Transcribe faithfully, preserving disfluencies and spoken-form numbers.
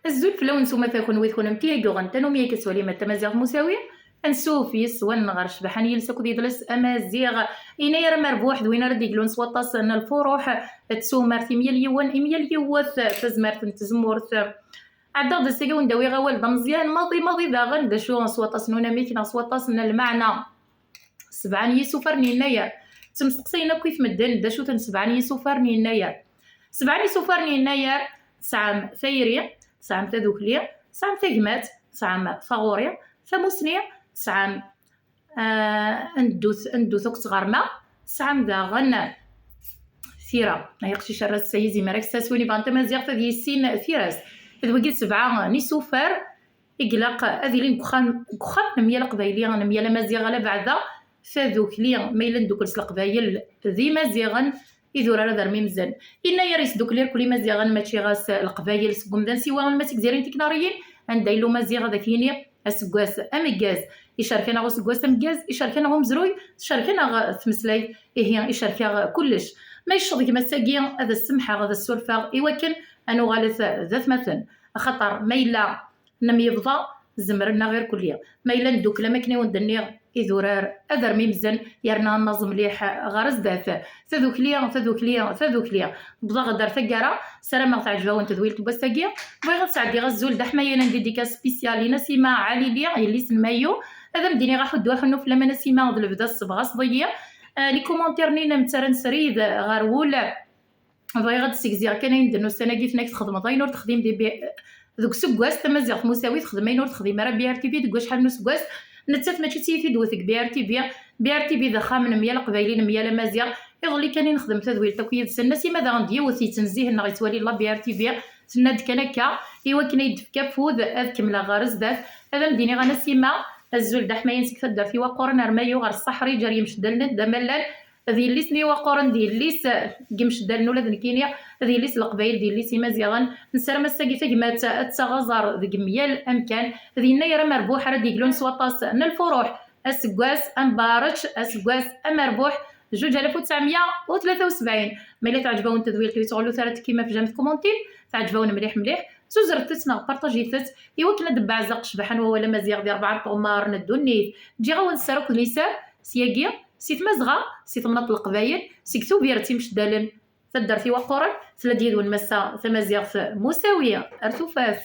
Azul fell-awen s umata kunwi d kunemti i yuɣen tanumi akka tettwalim Tamaziɣt Musawi. Ansuf yes-wen ɣer ccbaḥa n yiles akked yidles amaziɣ. Yennayer amerbuḥ d win ara d-iglun s waṭas n lfuruḥ d tumert i myal yiwen, i myal yiwet, tazmert n tzemmurt. Ɛeddaɣ-d ass-agi wen-d-awiɣ awal d ameẓyan maḍi maḍi daɣen, d acu s waṭas n unamek neɣ s waṭas n lmeɛna. Sebɛa n yisufar n yennayer. Ttemsteqsayen akkit medden d acu-ten sebɛa n yisufar n yennayer. Sebɛa n yisufar n yennayer, tesɛam tayri, tesɛam tadukli, tesɛam tagmat, tesɛam taɣuri, tamusni, tesɛam, ah, anddut, anddut akked tɣerma, tesɛam daɣen tira. Ay aqcic ar ass-a yizmer ad k-sas win ibɣan tamaziɣt ad yissin tira-s. D wigi d sebɛa n yisufar i ilaq ad ilin deg uxxam, deg uxxam n myal aqbayli, n myal amaziɣ, ala beɛda tadukli, ma yella neddukel s leqbayel d imaziɣen, idurar ad rmimzen. Yennayer yesdukkel irkul imaziɣen, mačči ɣas leqbayel, seg umdan siwa alma d tigzirin tiknariyin, anda yella umaziɣ ad ak-yini aseggas ameggaz, icerk-aneɣ useggas ameggaz, icerk-aneɣ umezruy, tcerk-aneɣ tmeslayt, ihi icerk-aɣ kullec. Ma yecceḍ gma-s-agi, ad as-semḥeɣ, ad as-surfeɣ, iwakken ad nuɣalet d atmaten. Axaṭer ma yella nemyebḍa, zemren-aɣ irkelli. Ma yella neddukel, am akken i wen-d-nniɣ, idurar ad rmimzen, yerna ad naẓ mliḥ ɣer zdat. Tadukli, tadukli, tadukli. Wwḍeɣ-d ar taggara, ssarameɣ teɛǧeb-awen tedwilt n wass-agi. Bɣiɣ ad sɛeddiɣ azul d aḥmayan, un dédicace spécial i Nasima Ɛalili, yelli-s n Mayu. Ad am-d-iniɣ aḥuddu aḥunnu fell-am a Nasima, d lebda tessebɣaseḍ-iyi. Ah, les commentaires-nni nna mettarran srid ɣer wul. Bɣiɣ ad d-ssegziɣ kan ayen d-nussan-agi, tenna-k txedmeḍ ayen ur texdim di bi-, deg useggas, tamaziɣt Musawi texdem ayen ur texdim ara B R T V deg wacḥal n useggas. Nettat mačči d tiyita i d-wet deg B R T V. B R T V d axxam n myal aqbayli, n myal amaziɣ. Iḍelli kan i nexdem tadwilt akk yid-sen. Nasima daɣen d yiwet yettnezzihen neɣ yettwali la B R T V. Tenna-d kan akka, iwakken ad yi-d-tefk afud ad kemmleɣ ɣer zdat. Ad am-d-iniɣ a Nasima, azul d aḥmayan seg taddart Iwaqquren ar Mayu ɣer Ṣṣaḥriǧ ar yimceddalen d amalal. D yelli-s n Iwaqquren, d yelli-s, eh, n yimceddalen ula d nekkini, d yelli-s n Leqbayel, d yelli-s n Imaziɣen. Nessaram ass-agi tagmat ad taɣ aẓar deg myal amkan. D yennayer amerbuḥ ara d-yeglun s waṭas n lfuruḥ. Aseggas ambarek, aseggas amerbuḥ, zuǧ alaf u tesɛemya u tlata u sebɛin. Ma yella teɛǧeb-awen tedwilt, ur yettɣullut ara tekkim ɣef jam tkumuntin, teɛǧeb-awen mliḥ mliḥ, zuzret-tt neɣ partajit-tt, iwakken ad d-tebbeɛzeq ccbaḥa n wawal amaziɣ di rebɛa n tɣemmar n ddunit. Ǧǧiɣ-awen sser akked liser, syagi, si Tmazɣa, si temnaḍt n Leqbayel, seg Tubiret Imceddalen, taddart Iwaqquren, tella-d yid-wen massa tamaziɣt Musawi, ar tufat.